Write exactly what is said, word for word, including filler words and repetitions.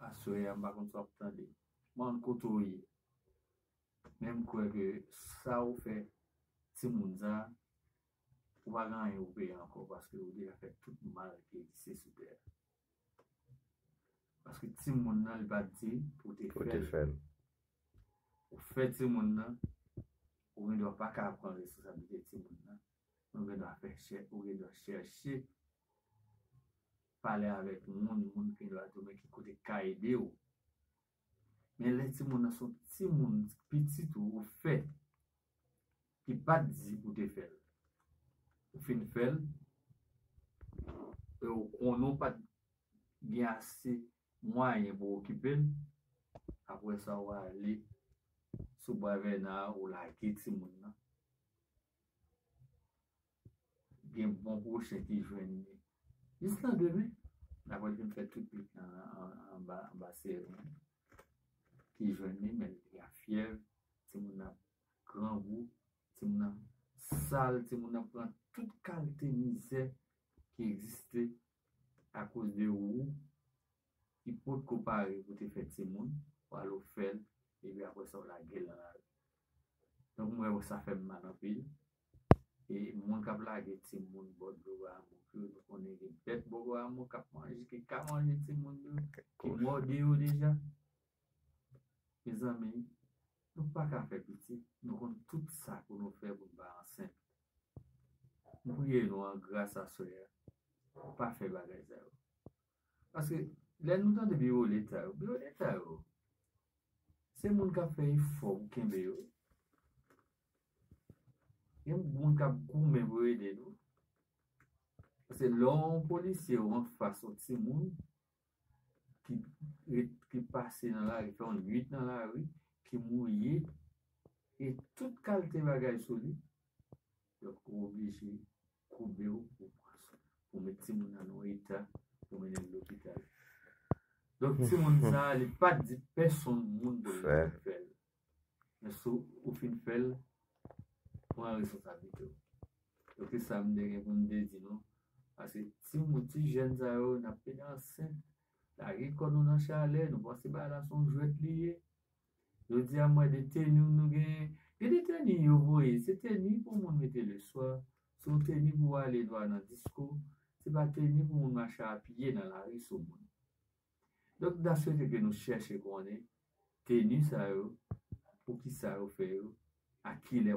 Aswè a, m pa konn sa w ap tande. Mwen, kote w ye? Men m kwè ke sa ou fè timoun sa, ou pa gen anyen ou peye ankò, paske ou deja fè tout mal ki egziste sou tè a. Paske timoun nan, li pa t di pou te fè l. Ou fè timoun nan, ou gen dwa pa ka pran responsablite timoun nan. Ou gen dwa fè chè, ou gen dwa chèche pale avèk moun, moun gen dwa di w men ki kote k ka ede w. Men lè timoun nan se yon timoun pitit ou, ou fè, ki pa t di pou te fè l. Ou fin fè l, e ou konnen w pa t gen ase mwayen pou okipe l, apre sa ou ale sou bwa vèna a, ou lage timoun nan. Gen bon pwochen ki jwenn li jis nan demen. Apre l fin fè tout lit nan anba, anba seren, ki jwenn li, men li gen fyèv, timoun nan grangou, timoun nan sal, timoun nan pran tout kalite mizè ki egziste akoz de ou ki potko pare pou te fè timoun, ou al ou fè l, epi apre sa ou lage l nan lari. Donk mwen wè sa fè m mal anpil. E moun k ap lage timoun bò dlo Gwayamo, ke nou konnen gen bèt bò Gwayamo k ap manje, ki ka manje timoun yo, ki mòde yo deja. Mezanmi, nou pa ka fè piti, nou konn tout sa pou nou fè pou n pa ansent. M priye nou an gras aswè a, pa fè bagay sa yo. Paske lè nou tande biwo Leta yo, biwo Leta yo, se moun k ap fè efò pou kenbe yo. Gen moun k ap goumen pou ede nou. Paske lè yon polisye ou anfas yon timoun ki, ki pase nan lari, fè yon nuit nan lari, ki mouye, e tout kalite bagay sou li, donk ou oblije koube w pou pran swen, pou met timoun nan nan yon eta, pou mennen l lopital. Donk timoun sa, li pa t di pèsonn moun pou l fè l. Men si w fin fè l, pran responsablite w. Donk se sa m te gen pou m te di nou. Paske timoun, ti jèn sa yo, n ap pede ansent, lage kò nou nan chalè, nou panse bagay la se yon jwèt li ye. Jodi a m wè de teni nou genyen. Gen de teni yo voye, se teni pou moun mete leswa, se yon teni pou w ale dwa nan disko, se pa teni pou moun mache apye nan lari sou moun. Donk n ap swete ke nou chèche konnen teni sa yo, poukisa yo fè yo, a kilè